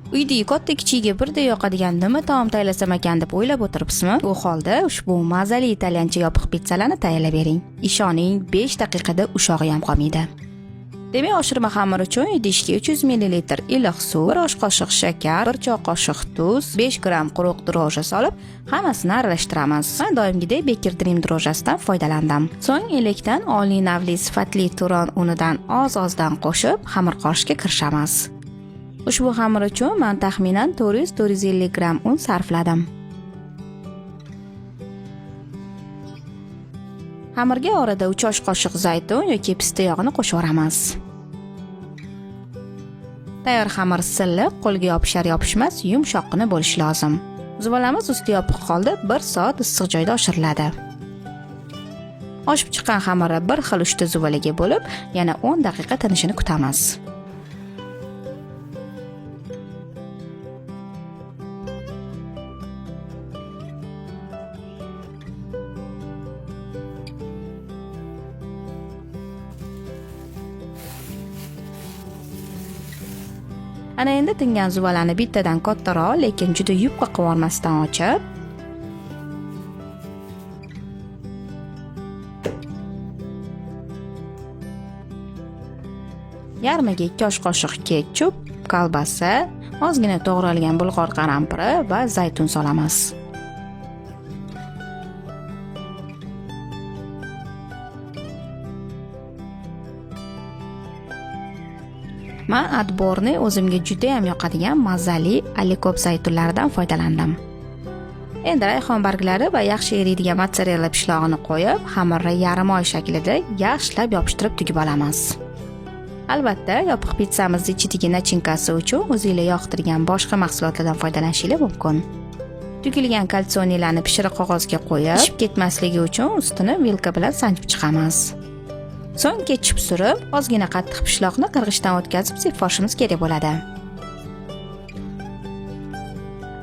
Uydagi katta kichigiga birday yoqadigan nima taom tayyorlasam ekan deb o'ylab o'tiribsizmi? U holda ushbu mazali italyancha yopiq pitsalarni tayyorlab bering. Ishoning, 5 daqiqada ushog'i ham qolmaydi. Demak, oshirma xamir uchun idishga 300 ml iliq suv, 1 osh qoshiq shakar, 1 choy qoshiq tuz, 5 gramm quruq drojja solib, hammasini aralashtiramiz. Men doimgidek Baker Dream drojjasidan foydalandim. So'ng elakdan oliy navli sifatli turon unidan oz-ozdan qo'shib, xamir qorishga kirishamiz. Ushbu xamir uchun men taxminan 400-450 gramm un sarfladim. Xamirga orada 3 osh qoshiq zaytun yoki pista yog'ini qo'shaveramiz. Tayyor xamir silliq, qo'lga yopishar yopishmas yumshoqqina bo'lishi lozim. Zuvalamiz usti yopiq holda 1 soat issiq joyda oshiriladi. Oshib chiqqan xamirni bir xil 3 ta zuvalaga bo'lib, yana 10 daqiqa tinishini kutamiz. Ana endi tingan zuvalani bittadan kattaroq, lekin juda yupqa qilib ochib, yarmiga 2 osh qoshiq ketchup, kolbasa, ozgina to'g'ralgan bulg'or qalampiri va zaytun solamiz. Men отборный o'zimga juda ham yoqadigan mazali alikop zaytunlaridan foydalandim. Endi rayhon barglari va yaxshi eriydigan mozzarella pishlog'ini qo'yib, xamirni yarim oy shaklida yaxshilab yopishtirib tugib olamiz. Albatta, yopiq pitssamiz ichidagi nachinkasi uchun o'zingizlar yoqtirgan boshqa mahsulotlardan foydalanishingiz mumkin. Tugilgan kalsonilarni pishiriq qog'ozga qo'yib, pishib ketmasligi uchun ustini vilka bilan sanchib chiqamiz. So'ng ketchup surib, ozgina qattiq pishloqni qirg'ichdan o'tkazib sepib kerak bo'ladi.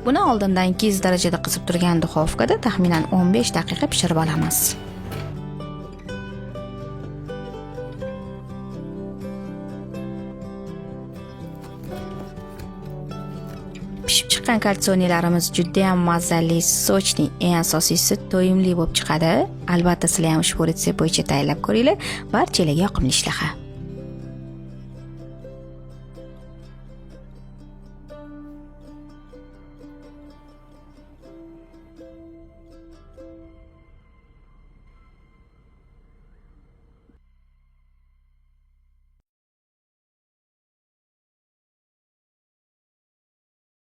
Buni oldindan 200 darajada qizib turgan duxovkada taxminan 15 daqiqa pishirib olamiz. Pishib chiqqan kalsonilarimiz juda ham mazali, sochli, eng asosiysi to'yimli bo'lib chiqadi. Albatta sizlar ham ushbu retsept bo'yicha tayyorlab ko'ringlar. Barchalarga yoqimli ishtaha.